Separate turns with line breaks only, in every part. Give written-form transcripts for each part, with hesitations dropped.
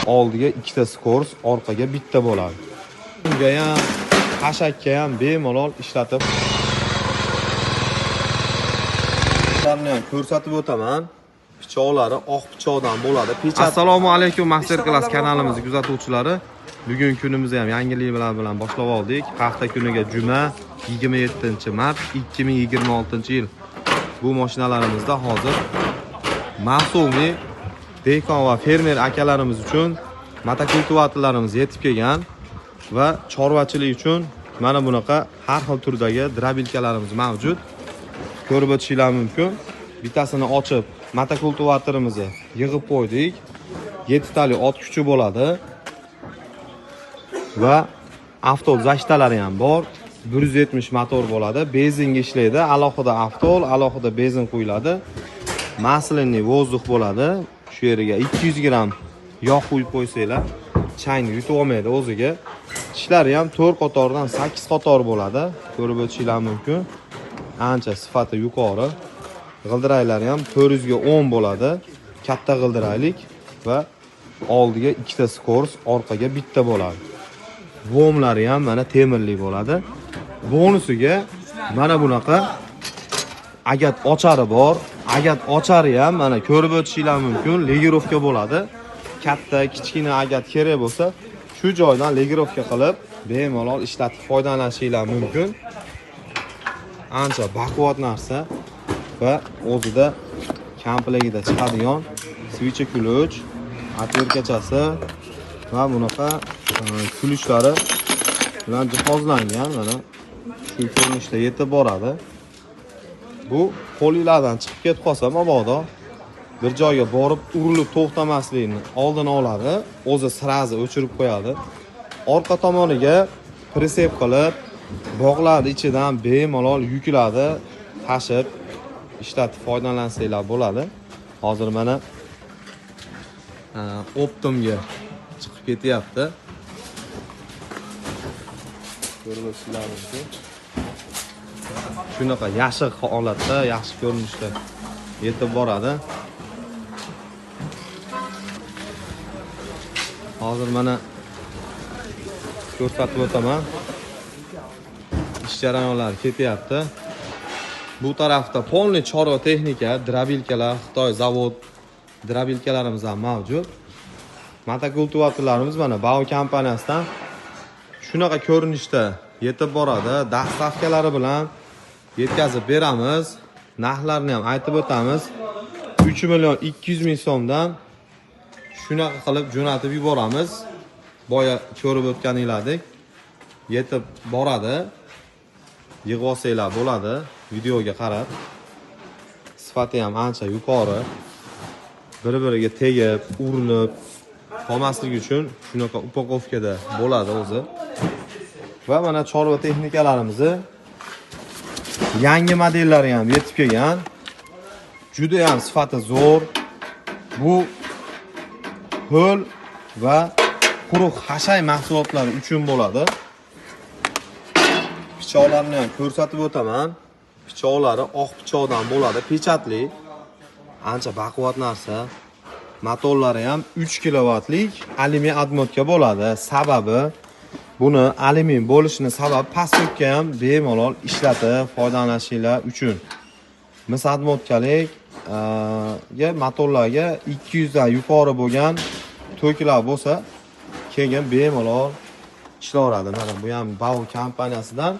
Oldiga ikkita скорость, orqaga bitta bo'ladi. Bunga ham, xashakka ham bemalol ishlatib ularni ham ko'rsatib o'taman. Pichoqlari oq pichoqdan bo'ladi. Assalomu alaykum, Master Class kanalimiz kuzatuvchilari. Bugun kunimizni ham yangilik bilan boshlab oldik. Hafta kuniga juma, 27 mart 2026-yil. Bu mashinalarimizda hozir mavsumiy dehqon va fermer akalarimiz uchun motokultivatorlarimiz yetib kelgan va chorvachilik uchun mana bunaqa har xil turdagi дробилка larimiz mavjud. Ko'rib o'tishinglar mumkin. Bittasini ochib, motokultivatorimizni yig'ib qo'ydik. 7 tali ot kuchi bo'ladi va avtol защита lari ham bor. 170 motor bo'ladi. Benzinga ishlaydi. Alohida avtol, alohida benzin quyiladi. Масляный воздух bo'ladi. Shu yeriga 200 gramm yog' quyib qo'ysanglar, changni yutib olmaydi o'ziga. Tishlari ham 4 qatordan 8 qator bo'ladi. Ko'rib o'tishinglar mumkin. Ancha sifati yuqori. G'ildiraklari ham 400 ga 10 bo'ladi. Katta g'ildiraklik va oldiga ikkita скорость, orqaga bitta bo'ladi. Vomlari ham mana temirli bo'ladi. Bonusiga mana bunaqa agat ochari bor. Agat ochari ham mana ko'rib o'tishinglar mumkin. Регулировка bo'ladi. Katta, kichkina agat kerak bo'lsa, shu joydan регулировка qilib, bemalol ishlatib foydalanishinglar mumkin. Ancha baquvvat narsa va o'zida komplektida chiqadigan свеча ключ, отвертка chasi va bunaqa ключ lari bilan jihozlangan, mana shu ko'rinishda yetib boradi. Bu qo'linglardan chiqib ketib qolsa, mabodo bir joyga borib urilib to'xtamaslikni oldini oladi. O'zi сразу o'chirib qo'yadi. Orqa tomoniga прицеп qilib, bog'larni ichidan bemalol yuklarni tashib, ishlatib foydalansanglar bo'ladi. Hozir mana оптом ga chiqib ketyapti. Ko'rib o'tishinglar mumkin. Shunaqa yaxshi holatda, yaxshi ko'rinishda yetib boradi. Hozir mana ko'rsatib o'taman. Ish jarayonlari ketyapti. Bu tarafda полный chorva texnika, дробилка lar, Xitoy zavod дробилка larimiz ham mavjud. Motokultivatorlarimiz mana Bao kompaniyasidan shunaqa ko'rinishda yetib boradi. Доставка lari bilan yetkazib beramiz. Narxlarini ham aytib o'tamiz. 3 million 200 ming so'mdan shunaqa qilib jo'natib yuboramiz. Boya ko'rib o'tganinglardek yetib boradi. Yig'ib olsanglar bo'ladi videoga qarab. Sifati ham ancha yuqori. Bir-biriga tegib, urilib qolmasligi uchun shunaqa упаковка da bo'ladi o'zi. Va mana chorva texnikalarimizni yangi modellari ham yetib kelgan. Juda ham sifati zo'r. Bu ho'l va quruq xashay mahsulotlari uchun bo'ladi. Pichoqlarni ham ko'rsatib o'taman. Pichoqlari oq pichoqdan bo'ladi, pechatli. Ancha baquvvat narsa. Motorlari ham 3 kilovatlik alyumin обмотка bo'ladi. Sababi, buni alyumin bo'lishini sababi pastga ham bemalol ishlatib foydalanishinglar uchun. Mis обмотка lik ga motorlarga 200 dan yuqori bo'lgan toklar bo'lsa, keyin bemalol ishlayveradi. Mana bu ham Bao kompaniyasidan,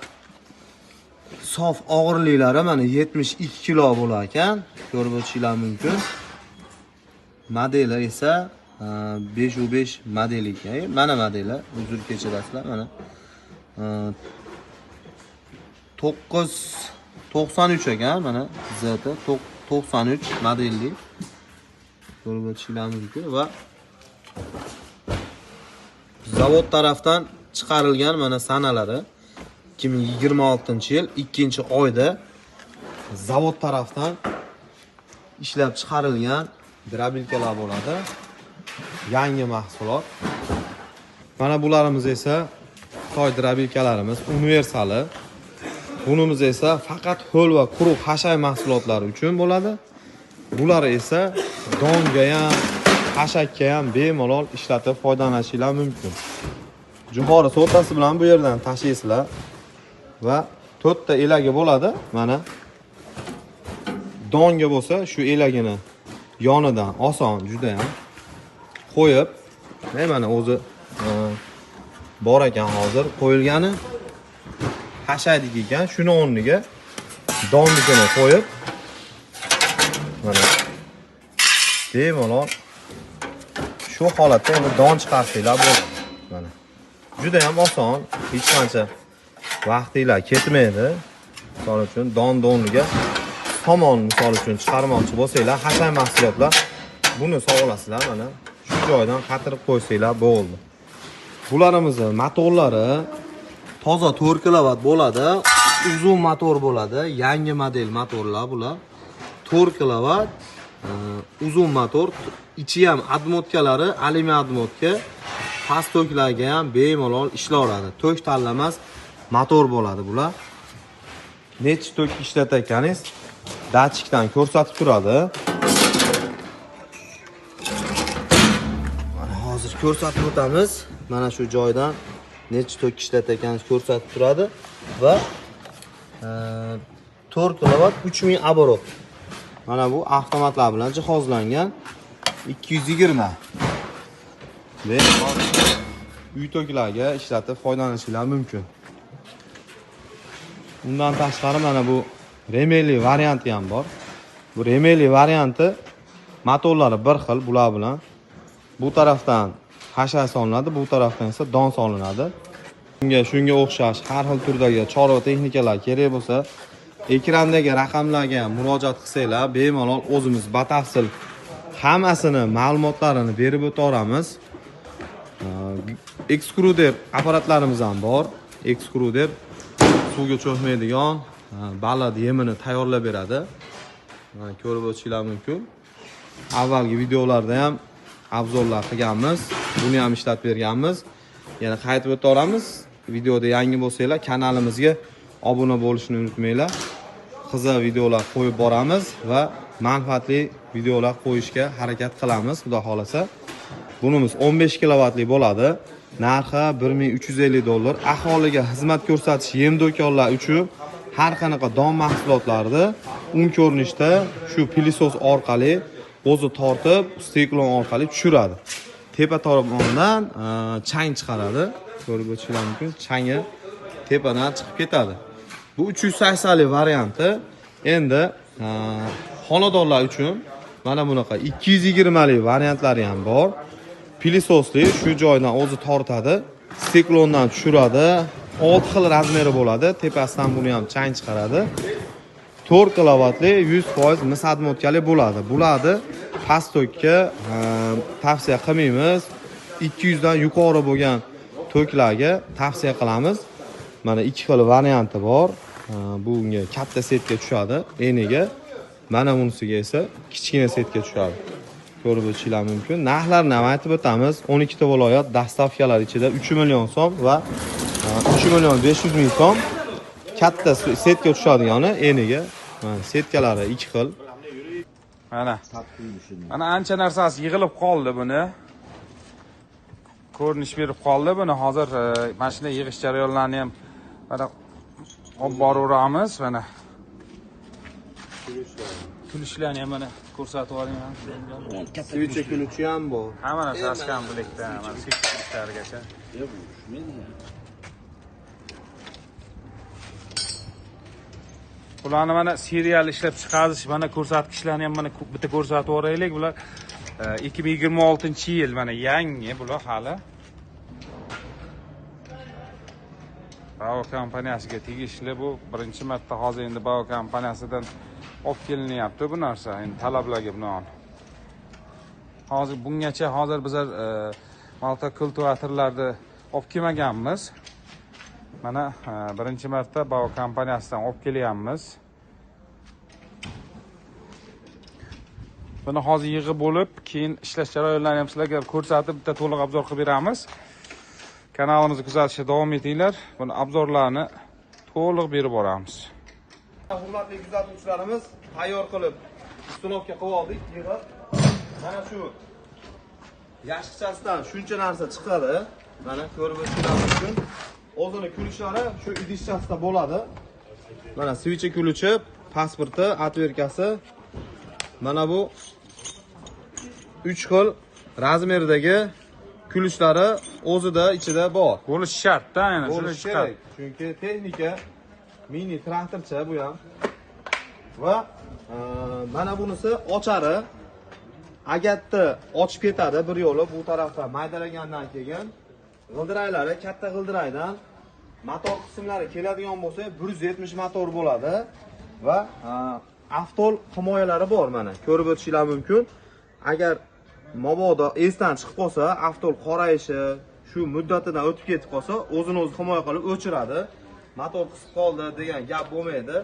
sof og'irliklari mana 72 kilo bo'lar ekan. Ko'rib o'tishinglar mumkin. Modeli esa 5 5 model ekan. Mana modeli, uzr, kechirasizlar, mana 993 ekan, mana ZT 93 modelli. Ko'rib o'tishinglar mumkin va zavod tarafdan chiqarilgan mana sanalari, 2026-yil 2 oyda zavod tarafdan ishlab chiqarilgan дробилка lar bo'ladi. Yangi mahsulot. Mana bularimiz esa Xitoy дробилка larimiz, universali. Bunimiz esa faqat ho'l va quruq xashay mahsulotlari uchun bo'ladi. Bular esa donga ham, Xashakka ham bemalol ishlatib foydalanishingiz mumkin. Jo'xori so'tasi bilan bu yerdan tashlaysizlar va 4 ta elagi bo'ladi. Mana donga bo'lsa shu elagini yonidan oson juda ham qo'yib, mana o'zi bor ekan hozir qo'yilgani xashakdiki ekan, shuni o'rniga donnikini qo'yib mana bemalol shu holatda endi don chiqarsanglar bo'ladi. Mana juda ham oson, hech qancha vaqtinglar ketmaydi. Misol uchun don o'rniga somon misol uchun chiqarmoqchi bo'lsanglar, xashak mahsulotlar buni solasizlar, mana shu joydan qatirib qo'ysanglar bo'ldi. Bularimizni motorlari toza 4 kilovat bo'ladi, uzun motor bo'ladi, yangi model motorlar bular. 4 kilovat uzun motor, ichi ham admotkalari alyumin admotka, past toklarga ham bemalol ishlayveradi. Tok tanlamas motor bo'ladi bular. Necha tok ishlatayotganingiz datchikdan ko'rsatib turadi. Mana hozir ko'rsatib o'tamiz. Mana shu joydan necha tok ishlatayotganingiz ko'rsatib turadi va 4 kilovat 3000 oborot. Mana bu avtomatlar bilan jihozlangan 220. Bemalol uy toklarga ishlatib foydalanishingiz mumkin. Undan tashqari mana bu remeli varianti ham bor. Bu remeli varianti motorlari bir xil bular bilan. Bu tarafdan xashak solinadi, bu tarafdan esa don solinadi. Bunga shunga o'xshash har xil turdagi chorva texnikalar kerak bo'lsa, ekrandagi raqamlarga ham murojaat qilsanglar, bemalol o'zimiz batafsil hammasini ma'lumotlarini berib o'taveramiz. Ekskruder apparatlarimiz ham bor. Ekskruder suvga cho'kmaydigan baliq yemini tayyorlab beradi. Mana ko'rib o'tishingiz mumkin. Avvalgi videolarda ham obzorlar qilganmiz, buni ham ishlatib berganmiz. Yana qaytib o'taveramiz. Videoda yangi bo'lsanglar, kanalimizga obuna bo'lishni unutmanglar. Qiziq videolar qo'yib boramiz va manfaatli videolar qo'yishga harakat qilamiz, xudo xolasa. Bunimiz 15 kilovatli bo'ladi. Narxi $1350. Aholiga xizmat ko'rsatish yem do'konlar uchun har qanaqa don mahsulotlarini un ko'rinishda shu pilisos orqali o'zi tortib, steklon orqali tushiradi. Tepa tomondan chang chiqaradi. Ko'rib o'tishingiz mumkin, changi tepadan chiqib ketadi. Bu 380 lik varianti. Endi xonadonlar uchun mana bunaqa 220 lik variantlari ham bor. Pilisosli shu joydan o'zi tortadi, steklondan tushiradi. 6 xil razmeri bo'ladi. Tepasidan buni ham chang chiqaradi. 4 kilovatli 100% mis admotkali bo'ladi. Bularni past tokka tavsiya qilmaymiz. 200 dan yuqori bo'lgan toklarga tavsiya qilamiz. Mana 2 xil varianti bor. Bunga katta setka tushadi eniga. Mana bunisiga esa kichkina setka tushadi. Ko'rib o'tishingiz mumkin. Narxlarini ham aytib o'tamiz. 12 ta viloyat dastavkalar ichida 3 million so'm va 3 million 500 ming so'm katta setka tushadigani eniga. Mana setkalari 2 xil.
Mana. Mana ancha narsasi yig'ilib qoldi buni. Ko'rinish berib qoldi buni. Hozir mana shunday yig'ish jarayonlarini ham mana olib boraveramiz. Mana kulishlarni ham mana ko'rsatib oling.
Svicha kuluchi ham bor.
Hamma narsasi komplektda, mana svicha kulishlarigacha. Bularni mana serial ishlab chiqarish, mana ko'rsatkichlarni ham mana bitta ko'rsatib yuboraylik. Bular 2026-yil mana yangi bular hali. Bao kompaniyasiga tegishli bu. Birinchi marta hozir endi Bao kompaniyasidan olib kelinyapti bu narsa, endi talablarga binoan. Hozir bungacha hozir bizlar motokultivatorlarni olib kelmaganmiz. Mana birinchi marta Bao kompaniyasidan olib kelyapmiz. Buni hozir yig'ib bo'lib, keyin ishlash jarayonlarini ham sizlarga ko'rsatib, bitta to'liq obzor qilib beramiz. Kanalimizni kuzatishda davom etinglar. Buni obzorlarni to'liq berib boramiz.
Hurmatli kuzatuvchilarimiz, tayyor qilib ustinovka qilib oldik, yig'ib. Mana shu Yashikchasidan shuncha narsa chiqadi. Mana ko'rib o'tishingiz mumkin. O'zini kulichlari shu idishchasida bo'ladi. Mana svicha kulichi, pasporti, otverkasi. Mana bu 3 xil razmerdagi kulichlari o'zida ichida bor.
Bo'lishi shart-da, yana shuni
Bo'lishi kerak. Chunki texnika mini traktorcha bu ham. Va mana bunisi ochari. Agatni ochib ketadi bir yo'li bu tarafdan maydalagandan keyin g'ildiraylari katta g'ildiraydan motor qismlari keladigan bo'lsa 170 motor bo'ladi va avtol himoyalari bor, mana ko'rib o'tishingiz mumkin. Agar mabodo esdan chiqib qolsa, avtol qorayishi shu muddatidan o'tib ketib qolsa, o'zini o'zi himoya qilib o'chiradi. Motor qisib qoldi degan gap bo'lmaydi.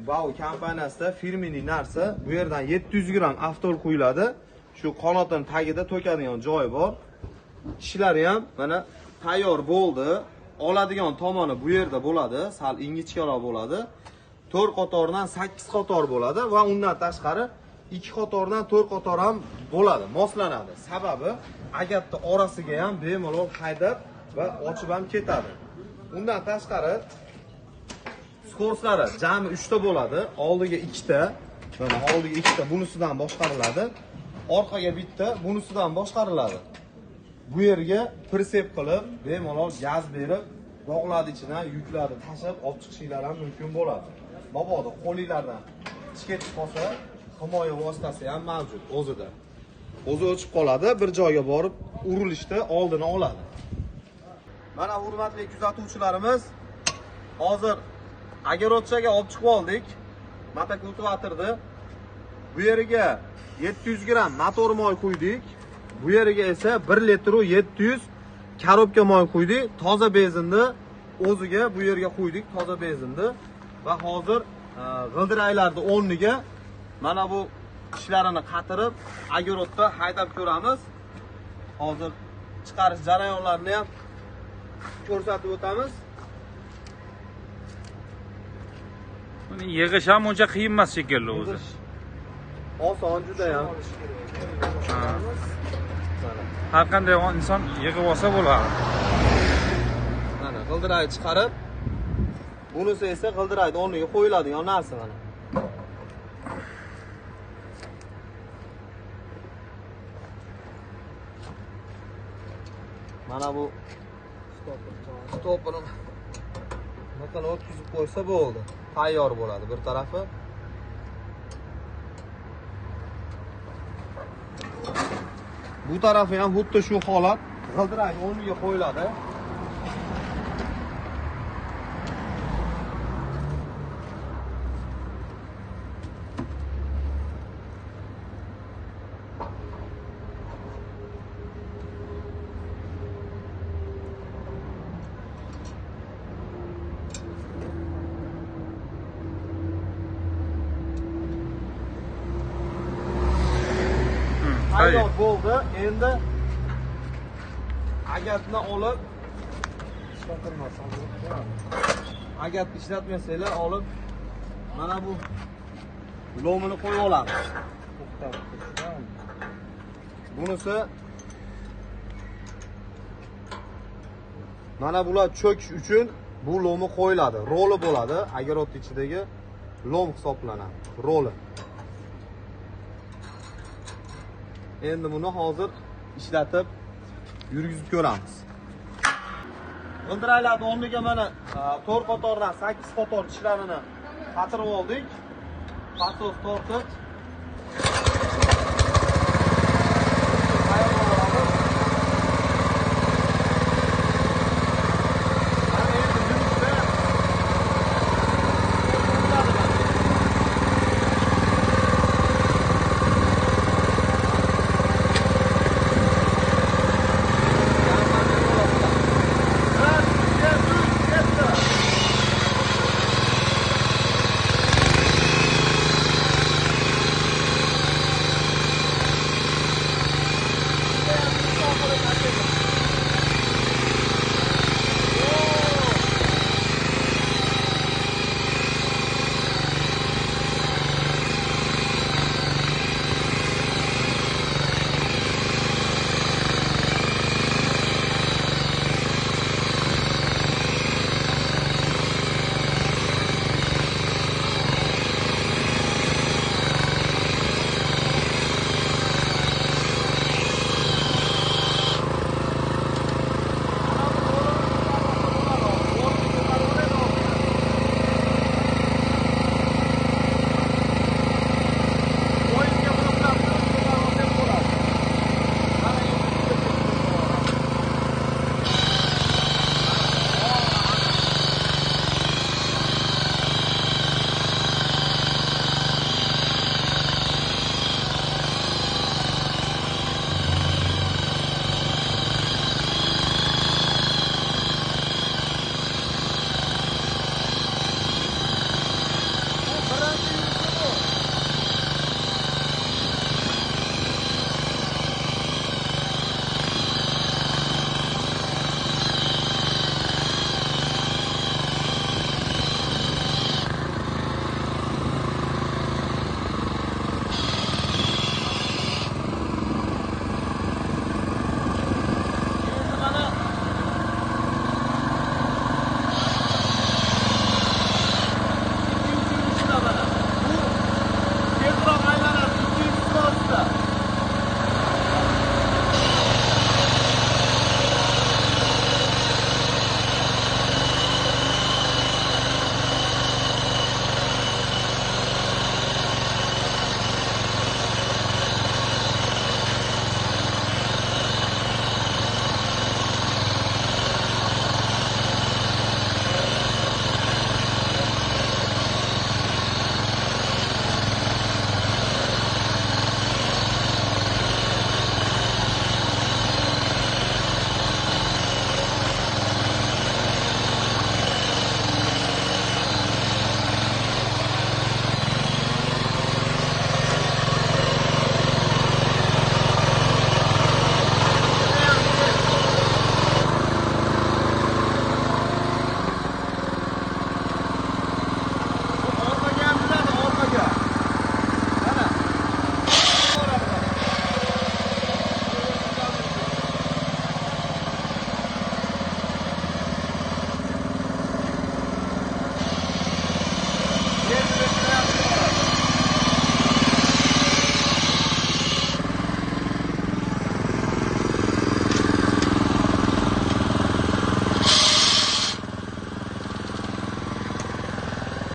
Bau kompaniyasida firmining narsa, bu yerdan 700 gram avtol quyiladi. Shu qanotning tagida to'kadigan joyi bor. Tishlari ham mana tayyor bo'ldi. Oladigan tomoni bu yerda bo'ladi, sal ingichkaroq bo'ladi. 4 qatordan 8 qator bo'ladi va undan tashqari 2 qatordan 4 qator ham bo'ladi, moslanadi. Sababi agatni orasiga ham bemalol haydab va ochib ham ketadi. Undan tashqari skorslari jami 3 ta bo'ladi. Oldiga 2 ta, mana oldiga 2 ta bunisidan boshqariladi. Orqaga bitta bunisidan boshqariladi. Bu yerga prisep qilib, bemalol gaz berib, bog'larni ichidan yuklarni tashib olib chiqishinglar ham mumkin bo'ladi. Mabodo qo'linglardan ketib qolsa, himoya vositasi ham mavjud o'zida. O'zi o'chib qoladi, bir joyga borib urilishda oldini oladi. Mana hurmatli kuzatuvchilarimiz, hozir огородchaga olib chiqib oldik. Motokultivatorni bu yeriga 700 gram motor moy quydik. Bu yeriga esa 1 litr 700 korobka moy quydik. Toza benzinni o'ziga bu yerga quydik, toza benzinni. Va hozir g'ildiraylarni o'rniga mana bu tishlarini qatirib, огородda haydab ko'ramiz. Hozir chiqarish jarayonlarini ham ko'rsatib o'tamiz.
Buni yig'ish ham uncha qiyin emas shekilli o'zi.
Oson juda ham.
Har qanday inson yig'ib olsa bo'ladi.
Mana g'ildirak chiqarib, bunisi esa g'ildirakni o'rniga qo'yiladigan narsa mana. Mana bu stoperini bunaqa o'tkazib qo'ysa bo'ldi. Tayyor bo'ladi bir tarafi. Bu tarafi ham xuddi shu holat. G'ildirak o'rniga qo'yiladi. Tayyor bo'ldi. Endi agatni olib agat ishlatmasanglar olib mana bu lomini qo'yib olamiz. Bunisi mana bular cho'kish uchun bu lomi qo'yiladi. Roli bo'ladi. Огород ichidagi lom hisoblanadi. Roli. Endi buni hozir ishlatib yurgizib ko'ramiz. G'ildiraklarni o'rniga mana 4 qatordan 8 qator tishlarini qatirib oldik. Pasos tortib